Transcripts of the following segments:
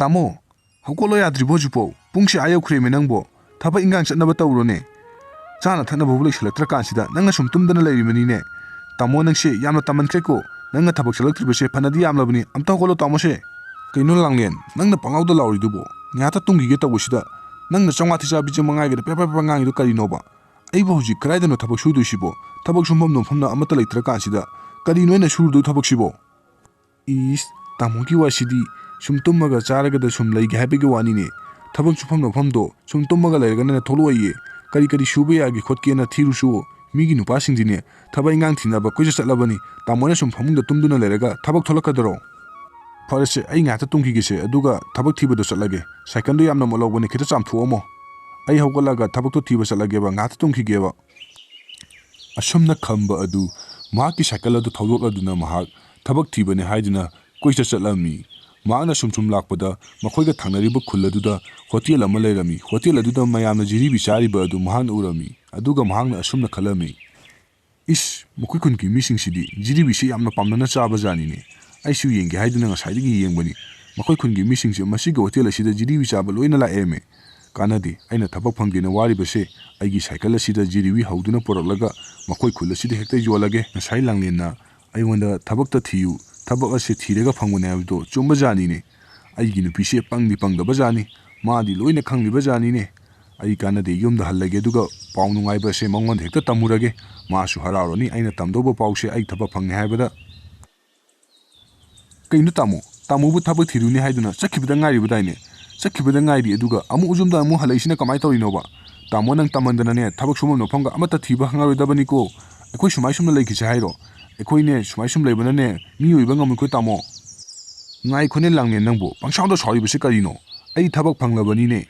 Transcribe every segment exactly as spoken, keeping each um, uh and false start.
"ꯇꯥꯃꯣ, ꯍꯧꯒꯠꯂꯣ ꯌꯥꯗ꯭ꯔꯤꯕꯣ ꯍꯧꯖꯤꯛꯐꯥꯎ? ꯄꯨꯡꯁꯦ ꯑꯥ ꯌꯧꯈ꯭ꯔꯦꯃꯦ ꯅꯪꯕꯣ꯫ ꯊꯕꯛ ꯏꯟꯈꯥꯡ ꯆꯠꯅꯕ ꯇꯧꯔꯣꯅꯦ꯫ ꯆꯥꯅ ꯊꯛꯅꯕꯕꯨ ꯂꯩꯁꯜꯂꯛꯇ꯭ꯔꯀꯥꯟꯁꯤꯗ ꯅꯪꯅ ꯁꯨꯝ ꯇꯨꯝꯗꯅ ꯂꯩꯔꯤꯕꯅꯤꯅꯦ꯫ ꯇꯥꯃꯣ, ꯅꯪꯁꯦ ꯌꯥꯝꯅ ꯇꯝꯃꯟꯈ꯭ꯔꯦꯀꯣ꯫ ꯅꯪꯅ ꯊꯕꯛ ꯆꯠꯂꯛꯇ꯭ꯔꯤꯕꯁꯦ ꯐꯅꯗꯤ ꯌꯥꯝꯂꯕꯅꯤ꯫ ꯑꯝꯇ ꯍꯧꯒꯠꯂꯣ ꯇꯥꯃꯣꯁꯦ꯫ ꯀꯩꯅꯣ ꯂꯥꯡꯂꯦꯟ, ꯅꯪꯅ ꯄꯪꯂꯥꯎꯗ ꯂꯥꯎꯔꯤꯗꯨꯕꯣ? ꯉꯥꯏꯍꯥꯛꯇ ꯇꯨꯝꯈꯤꯒꯦ ꯇꯧꯕꯁꯤꯗ ꯅꯪꯅ ꯆꯥꯝꯃꯉꯥ ꯊꯤꯆꯥ ꯄꯤꯆꯥ ꯃꯉꯥꯏꯒꯤꯗ ꯄꯦ ꯄꯦ ꯄꯦ ꯉꯥꯡꯉꯤꯗꯣ ꯀꯔꯤꯅꯣꯕ? ꯑꯩꯕꯨ ꯍꯧꯖꯤꯛ ꯀꯗꯥꯏꯗꯅꯣ ꯊꯕꯛ ꯁꯨꯗꯣꯏꯁꯤꯕꯣ? ꯊꯕꯛ ꯁꯨꯐꯝ ꯅꯣꯝꯐꯝꯅ ꯑꯃꯠꯇ ꯂꯩꯇ꯭ꯔꯀꯥꯟꯁꯤꯗ ꯀꯔꯤꯅꯣ ꯑꯩꯅ ꯁꯨꯔꯨꯗꯣꯏ ꯊꯕꯛꯁꯤꯕꯣ?" "ꯏꯁ, ꯇꯥꯃꯣꯒꯤ ꯋꯥꯁꯤꯗꯤ꯫ ꯁꯨꯝ ꯇꯨꯝꯃꯒ ꯆꯥꯔꯒꯗ ꯁꯨꯝ ꯂꯩꯒꯦ ꯍꯥꯏꯕꯒꯤ ꯋꯥꯅꯤꯅꯦ꯫ ꯊꯕꯛ ꯁꯨꯐꯝ ꯅꯣꯝꯐꯝꯗꯣ ꯁꯨꯝ ꯇꯨꯝꯃꯒ ꯂꯩꯔꯒꯅ ꯊꯣꯛꯂꯛꯑꯣꯏꯌꯦ꯫ ꯀꯔꯤ ꯀꯔꯤ ꯁꯨꯕ ꯌꯥꯒꯦ ꯈꯣꯠꯀꯦꯅ ꯊꯤꯔꯨꯁꯨ꯫ ꯃꯤꯒꯤ ꯅꯨꯄꯥꯁꯤꯡꯗꯤꯅꯦ, ꯊꯕꯛ ꯏꯟꯈꯥꯡ ꯊꯤꯅꯕ ꯀꯣꯏꯆꯠ ꯆꯠꯂꯕꯅꯤ꯫ ꯇꯥꯃꯣꯅ ꯁꯨꯝ ꯐꯃꯨꯡꯗ ꯇꯨꯝꯗꯨꯅ ꯂꯩꯔꯒ ꯊꯕꯛ ꯊꯣꯛꯂꯛꯀꯗꯔꯣ?" "ꯐꯔꯦꯁꯦ, ꯑꯩ ꯉꯥꯏꯍꯥꯛꯇ ꯇꯨꯝꯈꯤꯒꯦꯁꯦ, ꯑꯗꯨꯒ ꯊꯕꯛ ꯊꯤꯕꯗꯣ ꯆꯠꯂꯒꯦ꯫ ꯁꯥꯏꯀꯜꯗꯣ ꯌꯥꯝꯅ ꯃꯣꯠꯍꯧꯕꯅꯦ, ꯈꯤꯇ ꯆꯥꯝꯊꯣꯛꯑꯝꯃꯣ꯫ ꯑꯩ ꯍꯧꯒꯠꯂꯒ ꯊꯕꯛꯇꯣ ꯊꯤꯕ ꯆꯠꯂꯒꯦꯕ, ꯉꯥꯏꯍꯥꯛꯇ ꯇꯨꯝꯈꯤꯒꯦꯕ"꯫ ꯑꯁꯨꯝꯅ ꯈꯝꯕ ꯑꯗꯨ ꯃꯍꯥꯛꯀꯤ ꯁꯥꯏꯀꯜ ꯑꯗꯨ ꯊꯧꯗꯣꯛꯂꯗꯨꯅ ꯃꯍꯥꯛ ꯊꯕꯛ ꯊꯤꯕꯅꯤ ꯍꯥꯏꯗꯨꯅ ꯀꯣꯏꯆꯠ ꯆꯠꯂꯝꯃꯤ꯫ ꯃꯍꯥꯛꯅ ꯁꯨꯝ ꯁꯨꯝ ꯂꯥꯛꯄꯗ ꯃꯈꯣꯏꯒ ꯊꯪꯅꯔꯤꯕ ꯈꯨꯜ ꯑꯗꯨꯗ ꯍꯣꯇꯦꯜ ꯑꯃ ꯂꯩꯔꯝꯃꯤ꯫ ꯍꯣꯇꯦꯜ ꯑꯗꯨꯗ ꯃꯌꯥꯝꯅ ꯖꯤꯂꯤꯕꯤ ꯆꯥꯔꯤꯕ ꯑꯗꯨ ꯃꯍꯥꯛꯅ ꯎꯔꯝꯃꯤ꯫ ꯑꯗꯨꯒ ꯃꯍꯥꯛꯅ ꯑꯁꯨꯝꯅ ꯈꯜꯂꯝꯃꯤ, "ꯏꯁ, ꯃꯈꯣꯏ ꯈꯨꯟꯒꯤ ꯃꯤꯁꯤꯡꯁꯤꯗꯤ ꯖꯤꯂꯤꯕꯤꯁꯤ ꯌꯥꯝꯅ ꯄꯥꯝꯅꯅ ꯆꯥꯕ ꯖꯥꯠꯅꯤꯅꯦ꯫ ꯑꯩꯁꯨ ꯌꯦꯡꯒꯦ ꯍꯥꯏꯗꯨꯅ ꯉꯁꯥꯏꯗꯒꯤ ꯌꯦꯡꯕꯅꯤ꯫ ꯃꯈꯣꯏ ꯈꯨꯟꯒꯤ ꯃꯤꯁꯤꯡꯁꯦ ꯃꯁꯤꯒꯤ ꯍꯣꯇꯦꯜ ꯑꯁꯤꯗ ꯖꯤꯂꯤꯕꯤ ꯆꯥꯕ ꯂꯣꯏꯅ ꯂꯥꯛꯑꯦꯃꯦ꯫ ꯀꯥꯟꯅꯗꯦ, ꯑꯩꯅ ꯊꯕꯛ ꯐꯪꯗꯦꯅ ꯋꯥꯔꯤꯕꯁꯦ ꯑꯩꯒꯤ ꯁꯥꯏꯀꯜ ꯑꯁꯤꯗ ꯖꯤꯂꯤꯕꯤ ꯍꯧꯗꯨꯅ ꯄꯨꯔꯛꯂꯒ ꯃꯈꯣꯏ ꯈꯨꯜ ꯑꯁꯤꯗ ꯍꯦꯛꯇ ꯌꯣꯜꯂꯒꯦ꯫ ꯉꯁꯥꯏ ꯂꯥꯡꯂꯦꯟꯅ ꯑꯩꯉꯣꯟꯗ ꯊꯕꯛꯇ ꯊꯤꯌꯨ, ꯊꯕꯛ ꯑꯁꯦ ꯊꯤꯔꯒ ꯐꯪꯕꯅꯦ ꯍꯥꯏꯕꯗꯣ ꯆꯨꯝꯕ ꯖꯥꯠꯅꯤꯅꯦ꯫ ꯑꯩꯒꯤ ꯅꯨꯄꯤꯁꯦ ꯄꯪꯗꯤ ꯄꯪꯗꯕ ꯖꯥꯠꯅꯤ, ꯃꯥꯗꯤ ꯂꯣꯏꯅ ꯈꯪꯂꯤꯕ ꯖꯥꯠꯅꯤꯅꯦ꯫ ꯑꯩ ꯀꯥꯟꯅꯗꯦ, ꯌꯨꯝꯗ ꯍꯜꯂꯒꯦ, ꯑꯗꯨꯒ ꯄꯥꯎ ꯅꯨꯡꯉꯥꯏꯕ ꯑꯁꯦ ꯃꯉꯣꯟꯗ ꯍꯦꯛꯇ ꯇꯝꯃꯨꯔꯒꯦ꯫ ꯃꯥꯁꯨ ꯍꯔꯥꯎꯔꯅꯤ ꯑꯩꯅ ꯇꯝꯗꯧꯕ ꯄꯥꯎꯁꯦ ꯑꯩ ꯊꯕꯛ ꯐꯪꯉꯦ ꯍꯥꯏꯕꯗ"꯫ "ꯀꯩꯅꯣ ꯇꯥꯃꯣ? ꯇꯥꯃꯣꯕꯨ ꯊꯕꯛ ꯊꯤꯔꯨꯅꯤ ꯍꯥꯏꯗꯨꯅ ꯆꯠꯈꯤꯕꯗ ꯉꯥꯏꯔꯤꯕꯗꯥꯏꯅꯦ? ꯆꯠꯈꯤꯕꯗ ꯉꯥꯏꯔꯤ, ꯑꯗꯨꯒ ꯑꯃꯨꯛ ꯌꯨꯝꯗ ꯑꯃꯨꯛ ꯍꯜꯂꯛꯏꯁꯤꯅ ꯀꯃꯥꯏꯅ ꯇꯧꯔꯤꯅꯣꯕ? ꯇꯥꯃꯣ, ꯅꯪ ꯇꯝꯃꯟꯗꯅꯅꯦ ꯊꯕꯛ ꯁꯨꯐꯝ ꯅꯣꯝꯐꯝꯒ ꯑꯃꯠꯇ ꯊꯤꯕ ꯍꯪꯉꯔꯣꯏꯗꯕꯅꯤꯀꯣ꯫ ꯑꯩꯈꯣꯏ ꯁꯨꯃꯥꯏ ꯁꯨꯝꯅ ꯂꯩꯈꯤꯁꯦ ꯍꯥꯏꯔꯣ? ꯑꯩꯈꯣꯏꯅꯦ ꯁꯨꯃꯥꯏ ꯁꯨꯝ ꯂꯩꯕꯅꯅꯦ ꯃꯤ ꯑꯣꯏꯕ ꯉꯝꯃꯣꯏꯀꯣ ꯇꯥꯃꯣ"꯫ "ꯉꯥꯏꯈꯣꯅꯦ ꯂꯥꯡꯂꯦꯟ, ꯅꯪꯕꯨ ꯄꯪꯁꯥꯎꯗ ꯁꯥꯎꯔꯤꯕꯁꯦ ꯀꯔꯤꯅꯣ? ꯑꯩ ꯊꯕꯛ ꯐꯪꯂꯕꯅꯤꯅꯦ꯫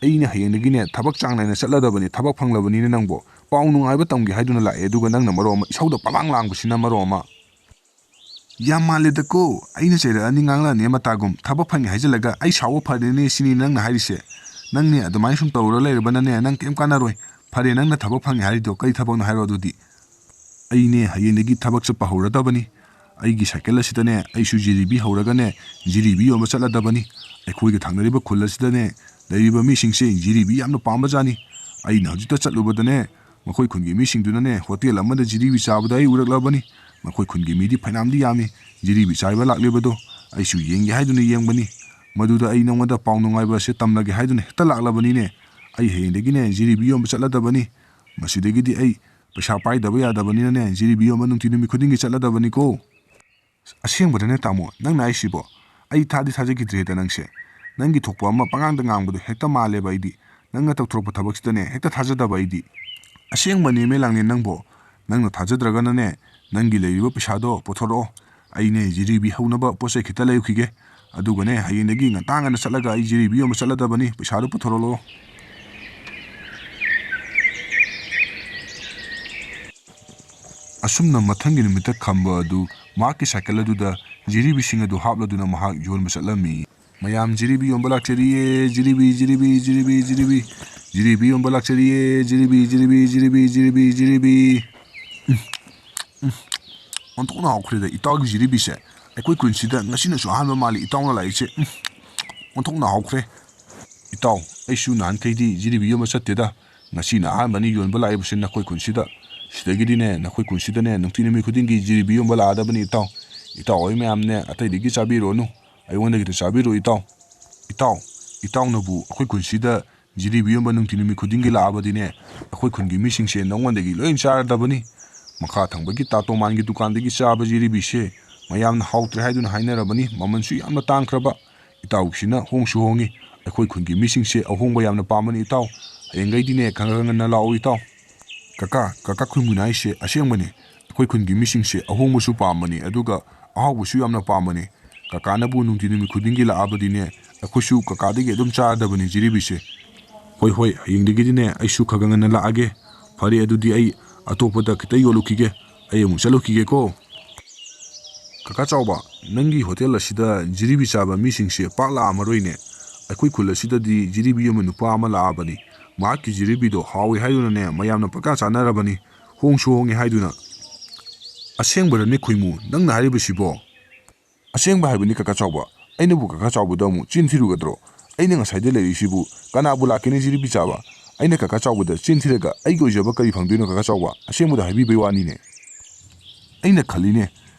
ꯑꯩꯅ ꯍꯌꯦꯡꯗꯒꯤꯅꯦ ꯊꯕꯛ ꯆꯥꯡ ꯅꯥꯏꯅ ꯆꯠꯂꯗꯕꯅꯤ꯫ ꯊꯕꯛ ꯐꯪꯂꯕꯅꯤꯅꯦ ꯅꯪꯕꯨ꯫ ꯄꯥꯎ ꯅꯨꯡꯉꯥꯏꯕ ꯇꯝꯒꯦ ꯍꯥꯏꯗꯨꯅ ꯂꯥꯛꯑꯦ, ꯑꯗꯨꯒ ꯅꯪꯅ ꯃꯔꯣꯟ ꯑꯃ ꯏꯁꯧꯗ ꯄꯂꯥꯡ ꯂꯥꯡꯕꯁꯤꯅ ꯃꯔꯣꯟ ꯑꯃ"꯫ "ꯌꯥꯝ ꯃꯥꯜꯂꯦꯗꯀꯣ, ꯑꯩꯅ ꯆꯩꯔꯛꯑꯅꯤ ꯉꯥꯡꯂꯛꯑꯅꯤ ꯃꯇꯥꯒꯨꯝ꯫ ꯊꯕꯛ ꯐꯪꯉꯦ ꯍꯥꯏꯖꯤꯜꯂꯒ ꯑꯩ ꯁꯥꯎꯕ ꯐꯔꯦꯅꯦ ꯁꯤꯅꯤ ꯅꯪꯅ ꯍꯥꯏꯔꯤꯁꯦ? ꯅꯪꯅꯦ ꯑꯗꯨꯃꯥꯏꯅ ꯁꯨꯝ ꯇꯧꯔ ꯂꯩꯔꯕꯅꯅꯦ ꯅꯪ ꯀꯩꯝ ꯀꯥꯟꯅꯔꯣꯏ꯫ ꯐꯔꯦ, ꯅꯪꯅ ꯊꯕꯛ ꯐꯪꯉꯦ ꯍꯥꯏꯔꯤꯗꯣ ꯀꯔꯤ ꯊꯕꯛꯅꯣ ꯍꯥꯏꯔꯣ ꯑꯗꯨꯗꯤ"꯫ "ꯑꯩꯅꯦ ꯍꯌꯦꯡꯗꯒꯤ ꯊꯕꯛ ꯆꯠꯄ ꯍꯧꯔꯗꯕꯅꯤ꯫ ꯑꯩꯒꯤ ꯁꯥꯏꯀꯜ ꯑꯁꯤꯗꯅꯦ ꯑꯩꯁꯨ ꯖꯤꯂꯤꯕꯤ ꯍꯧꯔꯒꯅꯦ ꯖꯤꯂꯤꯕꯤ ꯌꯣꯟꯕ ꯆꯠꯂꯗꯕꯅꯤ꯫ ꯑꯩꯈꯣꯏꯒ ꯊꯪꯅꯔꯤꯕ ꯈꯨꯜ ꯑꯁꯤꯗꯅꯦ ꯂꯩꯔꯤꯕ ꯃꯤꯁꯤꯡꯁꯦ ꯖꯤꯂꯤꯕꯤ ꯌꯥꯝꯅ ꯄꯥꯝꯕꯖꯥꯠꯅꯤ꯫ ꯑꯩꯅ ꯍꯧꯖꯤꯛꯇ ꯆꯠꯂꯨꯕꯗꯅꯦ ꯃꯈꯣꯏ ꯈꯨꯟꯒꯤ ꯃꯤꯁꯤꯡꯗꯨꯅꯅꯦ ꯍꯣꯇꯦꯜ ꯑꯃꯗ ꯖꯤꯂꯤꯕꯤ ꯆꯥꯕꯗ ꯑꯩ ꯎꯔꯛꯂꯕꯅꯤ꯫ ꯃꯈꯣꯏ ꯈꯨꯟꯒꯤ ꯃꯤꯗꯤ ꯐꯩꯅꯥꯝꯗꯤ ꯌꯥꯝꯃꯤ꯫ ꯖꯤꯂꯤꯕꯤ ꯆꯥꯕ ꯂꯥꯛꯂꯤꯕꯗꯣ ꯑꯩꯁꯨ ꯌꯦꯡꯒꯦ ꯍꯥꯏꯗꯨꯅ ꯌꯦꯡꯕꯅꯤ꯫ ꯃꯗꯨꯗ ꯑꯩ ꯅꯉꯣꯟꯗ ꯄꯥꯎ ꯅꯨꯡꯉꯥꯏꯕ ꯑꯁꯤ ꯇꯝꯂꯒꯦ ꯍꯥꯏꯗꯨꯅ ꯍꯦꯛꯇ ꯂꯥꯛꯂꯕꯅꯤꯅꯦ꯫ ꯑꯩ ꯍꯌꯦꯡꯗꯒꯤꯅꯦ ꯖꯤꯂꯤꯕꯤ ꯌꯣꯟꯕ ꯆꯠꯂꯗꯕꯅꯤ꯫ ꯃꯁꯤꯗꯒꯤꯗꯤ ꯑꯩ ꯄꯩꯁꯥ ꯄꯥꯏꯗꯕ ꯌꯥꯗꯕꯅꯤꯅꯅꯦ ꯖꯤꯂꯤꯕꯤ ꯌꯣꯟꯕ ꯅꯨꯡꯇꯤ ꯅꯨꯃꯤꯠ ꯈꯨꯗꯤꯡꯒꯤ ꯆꯠꯂꯗꯕꯅꯤꯀꯣ꯫ ꯑꯁꯦꯡꯕꯗꯅꯦ ꯇꯥꯃꯣ, ꯅꯪꯅ ꯍꯥꯏꯁꯤꯕꯣ? ꯑꯩ ꯊꯥꯗꯤ ꯊꯥꯖꯈꯤꯗ꯭ꯔꯦꯗ ꯅꯪꯁꯦ꯫ ꯅꯪꯒꯤ ꯊꯣꯛꯄ ꯑꯃ ꯄꯉꯥꯡꯗ ꯉꯥꯡꯕꯗꯣ ꯍꯦꯛꯇ ꯃꯥꯜꯂꯦꯕ ꯑꯩꯗꯤ꯫ ꯅꯪꯅ ꯇꯧꯊꯣꯔꯛꯄ ꯊꯕꯛꯁꯤꯗꯅꯦ ꯍꯦꯛꯇ ꯊꯥꯖꯗꯕ ꯑꯩꯗꯤ꯫ ꯑꯁꯦꯡꯕꯅꯦꯃꯦ ꯂꯥꯡꯂꯦꯟ ꯅꯪꯕꯣ꯫ ꯅꯪꯅ ꯊꯥꯖꯗ꯭ꯔꯒꯅꯅꯦ ꯅꯪꯒꯤ ꯂꯩꯔꯤꯕ ꯄꯩꯁꯥꯗꯣ ꯄꯨꯊꯣꯔꯛꯑꯣ꯫ ꯑꯩꯅꯦ ꯖꯤꯂꯤꯕꯤ ꯍꯧꯅꯕ ꯄꯣꯠ ꯆꯩ ꯈꯤꯇ ꯂꯩꯔꯨꯈꯤꯒꯦ꯫ ꯑꯗꯨꯒꯅꯦ ꯍꯌꯦꯡꯗꯒꯤ ꯉꯟꯇꯥ ꯉꯟꯅ ꯆꯠꯂꯒ ꯑꯩ ꯖꯤꯂꯤꯕꯤ ꯌꯣꯟꯕ ꯆꯠꯂꯗꯕꯅꯤ꯫ ꯄꯩꯁꯥꯗꯣ ꯄꯨꯊꯣꯔꯛꯂꯣ꯫ ꯑꯁꯨꯝꯅ ꯃꯊꯪꯒꯤ ꯅꯨꯃꯤꯠꯇ ꯈꯝꯕ ꯑꯗꯨ ꯃꯍꯥꯛꯀꯤ ꯁꯥꯏꯀꯜ ꯑꯗꯨꯗ ꯖꯤꯂꯤꯕꯤꯁꯤꯡ ꯑꯗꯨ ꯍꯥꯞꯂꯗꯨꯅ ꯃꯍꯥꯛ ꯌꯣꯟꯕ ꯆꯠꯂꯝꯃꯤ꯫ ꯃꯌꯥꯝ ꯖꯤꯂꯤꯕꯤ ꯌꯣꯟꯕ ꯂꯥꯛꯆꯔꯤꯌꯦ, ꯖꯤꯂꯤꯕꯤ, ꯖꯤꯂꯤꯕꯤ, ꯖꯤꯂꯤꯕꯤ, ꯖꯤꯂꯤꯕꯤ꯫ ꯖꯤꯂꯤꯕꯤ ꯌꯣꯟꯕ ꯂꯥꯛꯆꯔꯤꯌꯦ, ꯖꯤꯂꯤꯕꯤ, ꯖꯤꯂꯤꯕꯤ, ꯖꯤꯂꯤꯕꯤ, ꯖꯤꯂꯤꯕꯤ, ꯖꯤꯂꯤꯕꯤ꯫ ꯎꯝ, ꯎꯝ, ꯑꯣꯟꯊꯣꯛꯅ ꯍꯥꯎꯈ꯭ꯔꯦꯗ ꯏꯇꯥꯎꯒꯤ ꯖꯤꯂꯤꯕꯤꯁꯦ꯫ ꯑꯩꯈꯣꯏ ꯈꯨꯟꯁꯤꯗ ꯉꯁꯤꯅꯁꯨ ꯑꯍꯥꯟꯕ ꯃꯥꯜꯂꯤ ꯏꯇꯥꯎꯅ ꯂꯥꯛꯏꯁꯦ꯫ ꯎꯝ, ꯑꯣꯟꯊꯣꯛꯅ ꯍꯥꯎꯈ꯭ꯔꯦ꯫ ꯏꯇꯥꯎ, ꯑꯩꯁꯨ ꯅꯍꯥꯟꯈꯩꯗꯤ ꯖꯤꯂꯤꯕꯤ ꯌꯣꯟꯕ ꯆꯠꯇꯦꯗ꯫ ꯉꯁꯤꯅ ꯑꯍꯥꯟꯕꯅꯤ ꯌꯣꯟꯕ ꯂꯥꯛꯏꯕꯁꯦ ꯅꯈꯣꯏ ꯈꯨꯟꯁꯤꯗ꯫ ꯁꯤꯗꯒꯤꯗꯤꯅꯦ ꯅꯈꯣꯏ ꯈꯨꯟꯁꯤꯗꯅꯦ ꯅꯨꯡꯇꯤ ꯅꯨꯃꯤꯠ ꯈꯨꯗꯤꯡꯒꯤ ꯖꯤꯂꯤꯕꯤ ꯌꯣꯟꯕ ꯂꯥꯛꯑꯗꯕꯅꯤ ꯏꯇꯥꯎ꯫ ꯏꯇꯥꯎ ꯍꯣꯏ ꯃꯌꯥꯝꯅꯦ ꯑꯇꯩꯗꯒꯤ ꯆꯥꯕꯤꯔꯨꯔꯅꯨ꯫ ꯑꯩꯉꯣꯟꯗꯒꯤꯗ ꯆꯥꯕꯤꯔꯣ ꯏꯇꯥꯎ꯫ ꯏꯇꯥꯎ, ꯏꯇꯥꯎꯅꯕꯨ ꯑꯩꯈꯣꯏ ꯈꯨꯟꯁꯤꯗ ꯖꯤꯂꯤꯕꯤ ꯌꯣꯟꯕ ꯅꯨꯡꯇꯤ ꯅꯨꯃꯤꯠ ꯈꯨꯗꯤꯡꯒꯤ ꯂꯥꯛꯑꯕꯗꯤꯅꯦ ꯑꯩꯈꯣꯏ ꯈꯨꯟꯒꯤ ꯃꯤꯁꯤꯡꯁꯦ ꯅꯉꯣꯟꯗꯒꯤ ꯂꯣꯏ ꯆꯥꯔꯗꯕꯅꯤ꯫ ꯃꯈꯥ ꯊꯪꯕꯒꯤ ꯇꯥ ꯇꯣꯃꯥꯟꯒꯤ ꯗꯨꯀꯥꯟꯗꯒꯤ ꯆꯥꯕ ꯖꯤꯂꯤꯕꯤꯁꯦ ꯃꯌꯥꯝꯅ ꯍꯥꯎꯇ꯭ꯔꯦ ꯍꯥꯏꯗꯨꯅ ꯍꯥꯏꯅꯔꯕꯅꯤ꯫ ꯃꯃꯜꯁꯨ ꯌꯥꯝꯅ ꯇꯥꯡꯈ꯭ꯔꯕ꯫ ꯏꯇꯥꯎꯒꯤꯁꯤꯅ ꯍꯣꯡꯁꯨ ꯍꯣꯡꯉꯤ꯫ ꯑꯩꯈꯣꯏ ꯈꯨꯟꯒꯤ ꯃꯤꯁꯤꯡꯁꯦ ꯑꯍꯣꯡꯕ ꯌꯥꯝꯅ ꯄꯥꯝꯕꯅꯤ ꯏꯇꯥꯎ꯫ ꯍꯌꯦꯡꯈꯩꯗꯤꯅꯦ ꯈꯔ ꯈꯔ ꯉꯟꯅ ꯂꯥꯛꯑꯣ ꯏꯇꯥꯎ꯫ ꯀꯀꯥ, ꯀꯀꯥ ꯈꯨꯟꯃꯨꯅ ꯍꯥꯏꯁꯦ ꯑꯁꯦꯡꯕꯅꯤ꯫ ꯑꯩꯈꯣꯏ ꯈꯨꯟꯒꯤ ꯃꯤꯁꯤꯡꯁꯦ ꯑꯍꯣꯡꯕꯁꯨ ꯄꯥꯝꯕꯅꯤ, ꯑꯗꯨꯒ ꯑꯍꯥꯎꯕꯁꯨ ꯌꯥꯝꯅ ꯄꯥꯝꯕꯅꯤ꯫ ꯀꯀꯥꯅꯕꯨ ꯅꯨꯡꯇꯤ ꯅꯨꯃꯤꯠ ꯈꯨꯗꯤꯡꯒꯤ ꯂꯥꯛꯑꯕꯗꯤꯅꯦ ꯑꯩꯈꯣꯏꯁꯨ ꯀꯀꯥꯗꯒꯤ ꯑꯗꯨꯝ ꯆꯥꯔꯗꯕꯅꯤ ꯖꯤꯂꯤꯕꯤꯁꯦ꯫ ꯍꯣꯏ, ꯍꯣꯏ, ꯍꯌꯦꯡꯗꯒꯤꯗꯤꯅꯦ ꯑꯩꯁꯨ ꯈꯔ ꯈꯔ ꯉꯟꯅ ꯂꯥꯛꯑꯒꯦ꯫ ꯐꯔꯦ, ꯑꯗꯨꯗꯤ ꯑꯩ ꯑꯇꯣꯞꯄꯗ ꯈꯤꯇ ꯌꯣꯜꯂꯨꯈꯤꯒꯦ꯫ ꯑꯩ ꯑꯃꯨꯛ ꯆꯠꯂꯨꯈꯤꯒꯦꯀꯣ꯫ ꯀꯀꯥ ꯆꯥꯎꯕ, ꯅꯪꯒꯤ ꯍꯣꯇꯦꯜ ꯑꯁꯤꯗ ꯖꯤꯂꯤꯕꯤ ꯆꯥꯕ ꯃꯤꯁꯤꯡꯁꯦ ꯄꯥꯛ ꯂꯥꯛꯑꯝꯃꯔꯣꯏꯅꯦ꯫ ꯑꯩꯈꯣꯏ ꯈꯨꯜ ꯑꯁꯤꯗꯗꯤ ꯖꯤꯂꯤꯕꯤ ꯌꯣꯟꯕ ꯅꯨꯄꯥ ꯑꯃ ꯂꯥꯛꯑꯕꯅꯤ꯫ ꯃꯍꯥꯛꯀꯤ ꯖꯤꯂꯤꯕꯤꯗꯣ ꯍꯥꯎꯏ ꯍꯥꯏꯗꯨꯅꯅꯦ ꯃꯌꯥꯝꯅ ꯄꯪꯆꯥ ꯆꯥꯅꯔꯕꯅꯤ꯫ ꯍꯣꯡꯁꯨ ꯍꯣꯡꯉꯤ ꯍꯥꯏꯗꯨꯅ꯫ ꯑꯁꯦꯡꯕꯔꯅꯦ ꯈꯣꯏꯃꯨ, ꯅꯪꯅ ꯍꯥꯏꯔꯤꯕꯁꯤꯕꯣ? ꯑꯁꯦꯡꯕ ꯍꯥꯏꯕꯅꯤ ꯀꯀꯥ ꯆꯥꯎꯕ, ꯑꯩꯅꯕꯨ ꯀꯀꯥ ꯆꯥꯎꯕꯗ ꯑꯃꯨꯛ ꯆꯤꯟ ꯊꯤꯔꯨꯒꯗ꯭ꯔꯣ? ꯑꯩꯅ ꯉꯁꯥꯏꯗ ꯂꯩꯔꯤꯁꯤꯕꯨ ꯀꯅꯥꯕꯨ ꯂꯥꯛꯀꯦꯅꯦ ꯖꯤꯂꯤꯕꯤ ꯆꯥꯕ? ꯑꯩꯅ ꯀꯀꯥ ꯆꯥꯎꯕꯗ ꯆꯤꯟ ꯊꯤꯔꯒ ꯑꯩꯒꯤ ꯑꯣꯏꯖꯕ ꯀꯔꯤ ꯐꯪꯗꯣꯏꯅꯣ ꯀꯀꯥ ꯆꯥꯎꯕ? ꯑꯁꯦꯡꯕꯗꯣ ꯍꯥꯏꯕꯤꯕꯩ ꯋꯥꯅꯤꯅꯦ꯫ ꯑꯩꯅ ꯈꯜꯂꯤꯅꯦ,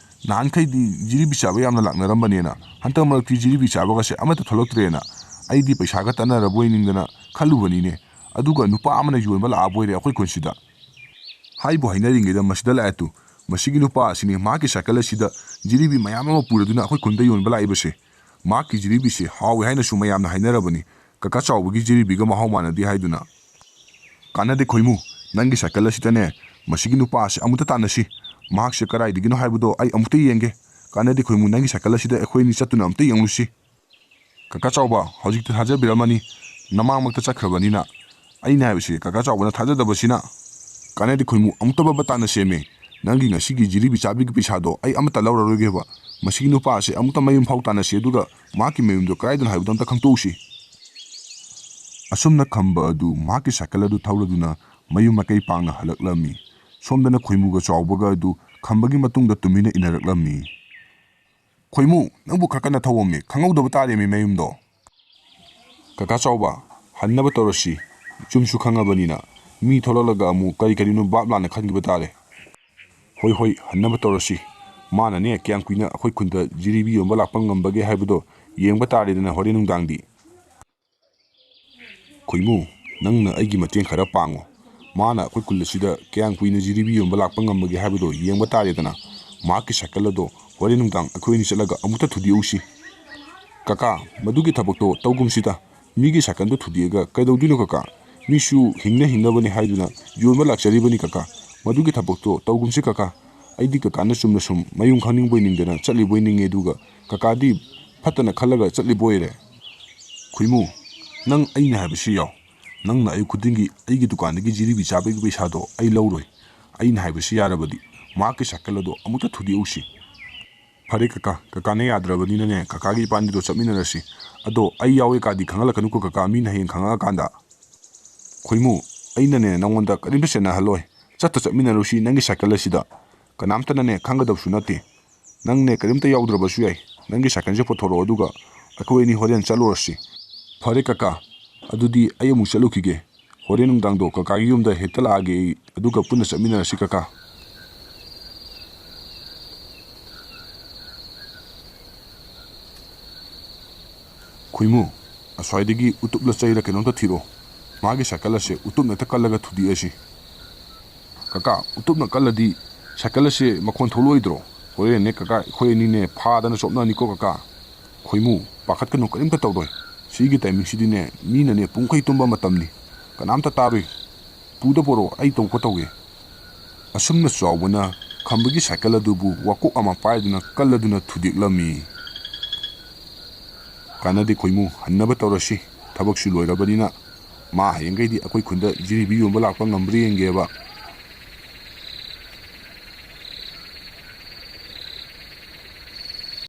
ꯅꯍꯥꯟꯈꯩꯗꯤ ꯖꯤꯂꯤꯕꯤ ꯆꯥꯕ ꯌꯥꯝꯅ ꯂꯥꯛꯅꯔꯝꯕꯅꯦꯅ, ꯍꯟꯗꯛ ꯃꯔꯛꯇꯤ ꯖꯤꯂꯤꯕꯤ ꯆꯥꯕꯒꯁꯦ ꯑꯃꯠꯇ ꯊꯣꯛꯂꯛꯇ꯭ꯔꯦꯅ ꯑꯩꯗꯤ ꯄꯩꯁꯥꯒ ꯇꯠꯅꯔꯕꯣꯏ ꯅꯤꯡꯗꯅ ꯈꯜꯂꯨꯕꯅꯤꯅꯦ꯫ ꯑꯗꯨꯒ ꯅꯨꯄꯥ ꯑꯃꯅ ꯌꯣꯟꯕ ꯂꯥꯛꯑꯕꯣꯏꯔꯦ ꯑꯩꯈꯣꯏ ꯈꯨꯟꯁꯤꯗ꯫ ꯍꯥꯏꯕꯨ ꯍꯥꯏꯅꯔꯤꯉꯩꯗ ꯃꯁꯤꯗ ꯂꯥꯛꯑꯦ ꯇꯨ꯫ ꯃꯁꯤꯒꯤ ꯅꯨꯄꯥ ꯑꯁꯤꯅꯤ ꯃꯍꯥꯛꯀꯤ ꯁꯥꯏꯀꯜ ꯑꯁꯤꯗ ꯖꯤꯂꯤꯕꯤ ꯃꯌꯥꯝ ꯑꯃ ꯄꯨꯔꯗꯨꯅ ꯑꯩꯈꯣꯏ ꯈꯨꯟꯗ ꯌꯣꯟꯕ ꯂꯥꯛꯏꯕꯁꯦ꯫ ꯃꯍꯥꯛꯀꯤ ꯖꯤꯂꯤꯕꯤꯁꯦ ꯍꯥꯎꯋꯦ ꯍꯥꯏꯅꯁꯨ ꯃꯌꯥꯝꯅ ꯍꯥꯏꯅꯔꯕꯅꯤ, ꯀꯀꯥ ꯆꯥꯎꯕꯒꯤ ꯖꯤꯂꯤꯕꯤꯒ ꯃꯍꯥꯎ ꯃꯥꯟꯅꯗꯦ ꯍꯥꯏꯗꯨꯅ꯫ ꯀꯥꯟꯅꯗꯦ ꯈꯣꯏꯃꯨ, ꯅꯪꯒꯤ ꯁꯥꯏꯀꯜ ꯑꯁꯤꯗꯅꯦ ꯃꯁꯤꯒꯤ ꯅꯨꯄꯥ ꯑꯁꯤ ꯑꯃꯨꯛꯇ ꯇꯥꯟꯅꯁꯤ꯫ ꯃꯍꯥꯛꯁꯦ ꯀꯗꯥꯏꯗꯒꯤꯅꯣ ꯍꯥꯏꯕꯗꯣ ꯑꯩ ꯑꯃꯨꯛꯇ ꯌꯦꯡꯒꯦ꯫ ꯀꯥꯟꯅꯗꯦ ꯈꯣꯏꯃꯨ, ꯅꯪꯒꯤ ꯁꯥꯏꯀꯜ ꯑꯁꯤꯗ ꯑꯩꯈꯣꯏ ꯑꯅꯤ ꯆꯠꯇꯨꯅ ꯑꯃꯨꯛꯇ ꯌꯦꯡꯂꯨꯁꯤ꯫ ꯀꯀꯥ ꯆꯥꯎꯕ, ꯍꯧꯖꯤꯛꯇꯤ ꯊꯥꯖꯕꯤꯔꯝꯃꯅꯤ, ꯅꯃꯥꯡꯃꯛꯇ ꯆꯠꯈ꯭ꯔꯕꯅꯤꯅ꯫ ꯑꯩꯅ ꯍꯥꯏꯕꯁꯤ ꯀꯀꯥ ꯆꯥꯎꯕꯅ ꯊꯥꯖꯗꯕꯁꯤꯅ꯫ ꯀꯥꯟꯅꯗꯦ ꯈꯣꯏꯃꯨ, ꯑꯃꯨꯛꯇ ꯕꯕ ꯇꯥꯟꯅ ꯁꯦꯝꯃꯦ꯫ ꯅꯪꯒꯤ ꯉꯁꯤꯒꯤ ꯖꯤꯂꯤꯕꯤ ꯆꯥꯕꯤꯒꯤ ꯄꯩꯁꯥꯗꯣ ꯑꯩ ꯑꯃꯠꯇ ꯂꯧꯔꯔꯣꯏꯒꯦꯕ꯫ ꯃꯁꯤꯒꯤ ꯅꯨꯄꯥ ꯑꯁꯤ ꯑꯃꯨꯛꯇ ꯃꯌꯨꯝ ꯐꯥꯎ ꯇꯥꯟꯅꯁꯤ, ꯑꯗꯨꯒ ꯃꯍꯥꯛꯀꯤ ꯃꯌꯨꯝꯗꯣ ꯀꯗꯥꯏꯗꯅꯣ ꯍꯥꯏꯕꯗꯣ ꯑꯝꯇ ꯈꯪꯇꯣꯛꯎꯁꯤ꯫ ꯑꯁꯨꯝꯅ ꯈꯝꯕ ꯑꯗꯨ ꯃꯍꯥꯛꯀꯤ ꯁꯥꯏꯀꯜ ꯑꯗꯨ ꯊꯧꯔꯗꯨꯅ ꯃꯌꯨꯝ ꯃꯥꯏꯀꯩ ꯄꯥꯡꯅ ꯍꯜꯂꯛꯂꯝꯃꯤ꯫ ꯁꯣꯝꯗꯅ ꯈꯣꯏꯃꯨꯒ ꯆꯥꯎꯕꯒ ꯑꯗꯨ ꯈꯝꯕꯒꯤ ꯃꯇꯨꯡꯗ ꯇꯨꯃꯤꯟꯅ ꯏꯟꯅꯔꯛꯂꯝꯃꯤ꯫ ꯈꯣꯏꯃꯨ, ꯅꯪꯕꯨ ꯈꯔ ꯀꯟꯅ ꯊꯧꯑꯣꯃꯤ, ꯈꯪꯍꯧꯗꯕ ꯇꯥꯔꯦꯃꯤ ꯃꯌꯨꯝꯗꯣ꯫ ꯀꯀꯥ ꯆꯥꯎꯕ, ꯍꯟꯅꯕ ꯇꯧꯔꯁꯤ, ꯌꯨꯝꯁꯨ ꯈꯪꯉꯕꯅꯤꯅ꯫ ꯃꯤ ꯊꯣꯛꯂꯛꯂꯒ ꯑꯃꯨꯛ ꯀꯔꯤ ꯀꯔꯤꯅꯣ ꯚꯥꯞ ꯂꯥꯟꯅ ꯈꯟꯈꯤꯕ ꯇꯥꯔꯦ꯫ ꯍꯣꯏ ꯍꯣꯏ, ꯍꯟꯅꯕ ꯇꯧꯔꯁꯤ꯫ ꯃꯥꯅꯅꯦ ꯀꯌꯥꯝ ꯀꯨꯏꯅ ꯑꯩꯈꯣꯏ ꯈꯨꯟꯗ ꯖꯤꯂꯤꯕꯤ ꯌꯣꯟꯕ ꯂꯥꯛꯄ ꯉꯝꯕꯒꯦ ꯍꯥꯏꯕꯗꯣ ꯌꯦꯡꯕ ꯇꯥꯔꯦꯗꯅ ꯍꯣꯔꯦꯟ ꯅꯨꯡꯗꯥꯡꯗꯤ꯫ ꯈꯣꯏꯃꯨ, ꯅꯪꯅ ꯑꯩꯒꯤ ꯃꯇꯦꯡ ꯈꯔ ꯄꯥꯡꯉꯣ꯫ ꯃꯥꯅ ꯑꯩꯈꯣꯏ ꯈꯨꯜ ꯑꯁꯤꯗ ꯀꯌꯥꯝ ꯀꯨꯏꯅ ꯖꯤꯂꯤꯕꯤ ꯌꯣꯟꯕ ꯂꯥꯛꯄ ꯉꯝꯕꯒꯦ ꯍꯥꯏꯕꯗꯣ ꯌꯦꯡꯕ ꯇꯥꯔꯦꯗꯅ꯫ ꯃꯍꯥꯛꯀꯤ ꯁꯥꯏꯀꯜ ꯑꯗꯣ ꯍꯣꯔꯦꯟ ꯅꯨꯡꯗꯥꯡ ꯑꯩꯈꯣꯏ ꯑꯅꯤ ꯆꯠꯂꯒ ꯑꯃꯨꯛꯇ ꯊꯨꯗꯦꯛꯎꯁꯤ꯫ ꯀꯀꯥ, ꯃꯗꯨꯒꯤ ꯊꯕꯛꯇꯣ ꯇꯧꯒꯨꯝꯁꯤꯗ꯫ ꯃꯤꯒꯤ ꯁꯥꯏꯀꯜꯗꯣ ꯊꯨꯗꯦꯛꯑꯒ ꯀꯩꯗꯧꯗꯣꯏꯅꯣ ꯀꯀꯥ? ꯃꯤꯁꯨ ꯍꯤꯡꯅ ꯍꯤꯡꯅꯕꯅꯤ ꯍꯥꯏꯗꯨꯅ ꯌꯣꯟꯕ ꯂꯥꯛꯆꯔꯤꯕꯅꯤ ꯀꯀꯥ꯫ ꯃꯗꯨꯒꯤ ꯊꯕꯛꯇꯣ ꯇꯧꯒꯨꯝꯁꯤ ꯀꯀꯥ꯫ ꯑꯩꯗꯤ ꯀꯀꯥꯅ ꯆꯨꯝꯅ ꯁꯨꯝ ꯃꯌꯨꯝ ꯈꯪꯅꯤꯡꯕꯣꯏ ꯅꯤꯡꯗꯅ ꯆꯠꯂꯤꯕꯣꯏ ꯅꯤꯡꯉꯦ, ꯑꯗꯨꯒ ꯀꯀꯥꯗꯤ ꯐꯠꯇꯅ ꯈꯜꯂꯒ ꯆꯠꯂꯤꯕꯣꯏꯔꯦ꯫ ꯈꯣꯏꯃꯨ, ꯅꯪ ꯑꯩꯅ ꯍꯥꯏꯕꯁꯤ ꯌꯥꯎ꯫ ꯅꯪꯅ ꯑꯌꯨꯛ ꯈꯨꯗꯤꯡꯒꯤ ꯑꯩꯒꯤ ꯗꯨꯀꯥꯟꯗꯒꯤ ꯖꯤꯂꯤꯕꯤ ꯆꯥꯕꯒꯤ ꯄꯩꯁꯥꯗꯣ ꯑꯩ ꯂꯧꯔꯣꯏ꯫ ꯑꯩꯅ ꯍꯥꯏꯕꯁꯤ ꯌꯥꯔꯕꯗꯤ ꯃꯍꯥꯛꯀꯤ ꯁꯥꯏꯀꯜ ꯑꯗꯣ ꯑꯃꯨꯛꯇ ꯊꯨꯗꯦꯛꯎꯁꯤ꯫ ꯐꯔꯦ ꯀꯀꯥ, ꯀꯀꯥꯅ ꯌꯥꯗ꯭ꯔꯕꯅꯤꯅꯅꯦ, ꯀꯀꯥꯒꯤ ꯏꯕꯥꯅꯤꯗꯣ ꯆꯠꯃꯤꯟꯅꯔꯁꯤ꯫ ꯑꯗꯣ ꯑꯩ ꯌꯥꯎꯋꯦ ꯀꯥꯗꯤ ꯈꯪꯍꯜꯂꯛꯀꯅꯨꯀꯣ ꯀꯀꯥ, ꯃꯤꯅ ꯍꯌꯦꯡ ꯈꯪꯉꯛꯑꯀꯥꯟꯗ꯫ ꯈꯣꯏꯃꯨ, ꯑꯩꯅꯅꯦ ꯅꯉꯣꯟꯗ ꯀꯔꯤꯝꯇ ꯆꯦꯟꯅꯍꯜꯂꯣꯏ꯫ ꯆꯠꯇ ꯆꯠꯃꯤꯟꯅꯔꯨꯁꯤ ꯅꯪꯒꯤ ꯁꯥꯏꯀꯜ ꯑꯁꯤꯗ꯫ ꯀꯅꯥꯝꯇꯅꯅꯦ ꯈꯪꯒꯗꯕꯁꯨ ꯅꯠꯇꯦ꯫ ꯅꯪꯅꯦ ꯀꯔꯤꯝꯇ ꯌꯥꯎꯗ꯭ꯔꯕꯁꯨ ꯌꯥꯏ꯫ ꯅꯪꯒꯤ ꯁꯥꯏꯀꯜꯁꯦ ꯄꯨꯊꯣꯔꯛꯑꯣ, ꯑꯗꯨꯒ ꯑꯩꯈꯣꯏ ꯑꯅꯤ ꯍꯣꯔꯦꯟ ꯆꯠꯂꯨꯔꯁꯤ꯫ ꯐꯔꯦ ꯀꯀꯥ, ꯑꯗꯨꯗꯤ ꯑꯩ ꯑꯃꯨꯛ ꯆꯠꯂꯨꯈꯤꯒꯦ꯫ ꯍꯣꯔꯦꯟ ꯅꯨꯡꯗꯥꯡꯗꯣ ꯀꯀꯥꯒꯤ ꯌꯨꯝꯗ ꯍꯦꯛꯇ ꯂꯥꯛꯑꯒꯦ ꯑꯩ, ꯑꯗꯨꯒ ꯄꯨꯟꯅ ꯆꯠꯃꯤꯟꯅꯔꯁꯤ ꯀꯀꯥ꯫ ꯈꯣꯏꯃꯨ, ꯑꯁ꯭ꯋꯥꯏꯗꯒꯤ ꯎꯇꯨꯞꯂ ꯆꯩꯔ ꯀꯩꯅꯣꯝꯇ ꯊꯤꯔꯛꯑꯣ꯫ ꯃꯥꯒꯤ ꯁꯥꯏꯀꯜ ꯑꯁꯦ ꯎꯇꯨꯞꯅ ꯍꯦꯛꯇ ꯀꯜꯂꯒ ꯊꯨꯗꯦꯛꯑꯁꯤ꯫ ꯀꯀꯥ, ꯎꯇꯨꯞꯅ ꯀꯜꯂꯗꯤ ꯁꯥꯏꯀꯜ ꯑꯁꯦ ꯃꯈꯣꯟ ꯊꯣꯛꯂꯛꯑꯣꯏꯗ꯭ꯔꯣ? ꯍꯣꯔꯦꯟꯅꯦ ꯀꯀꯥ, ꯑꯩꯈꯣꯏ ꯑꯅꯤꯅꯦ ꯐꯥꯗꯅ ꯆꯣꯞꯅꯅꯤꯀꯣ ꯀꯀꯥ꯫ ꯈꯣꯏꯃꯨ, ꯄꯥꯈꯠꯀꯅꯨ, ꯀꯔꯤꯝꯇ ꯇꯧꯔꯣꯏ꯫ ꯁꯤꯒꯤ ꯇꯥꯏꯃꯤꯡꯁꯤꯗꯤꯅꯦ ꯃꯤꯅꯅꯦ ꯄꯨꯡꯈꯩ ꯇꯨꯝꯕ ꯃꯇꯝꯅꯤ꯫ ꯀꯅꯥꯝꯇ ꯇꯥꯔꯨꯏ꯫ ꯄꯨꯗ ꯄꯣꯔꯣ, ꯑꯩ ꯇꯧꯕ ꯇꯧꯒꯦ꯫ ꯑꯁꯨꯝꯅ ꯆꯥꯎꯕꯅ ꯈꯝꯕꯒꯤ ꯁꯥꯏꯀꯜ ꯑꯗꯨꯕꯨ ꯋꯥꯀꯣꯛ ꯑꯃ ꯄꯥꯏꯗꯨꯅ ꯀꯜꯂꯗꯨꯅ ꯊꯨꯗꯦꯛꯂꯝꯃꯤ꯫ ꯀꯥꯟꯅꯗꯦ ꯈꯣꯏꯃꯨ, ꯍꯟꯅꯕ ꯇꯧꯔꯁꯤ꯫ ꯊꯕꯛꯁꯨ ꯂꯣꯏꯔꯕꯅꯤꯅ꯫ ꯃꯥ ꯍꯌꯦꯡꯈꯩꯗꯤ ꯑꯩꯈꯣꯏ ꯈꯨꯟꯗ ꯖꯤꯂꯤꯕꯤ ꯌꯣꯟꯕ ꯂꯥꯛꯄ ꯉꯝꯕ꯭ꯔꯥ ꯌꯦꯡꯒꯦꯕ꯫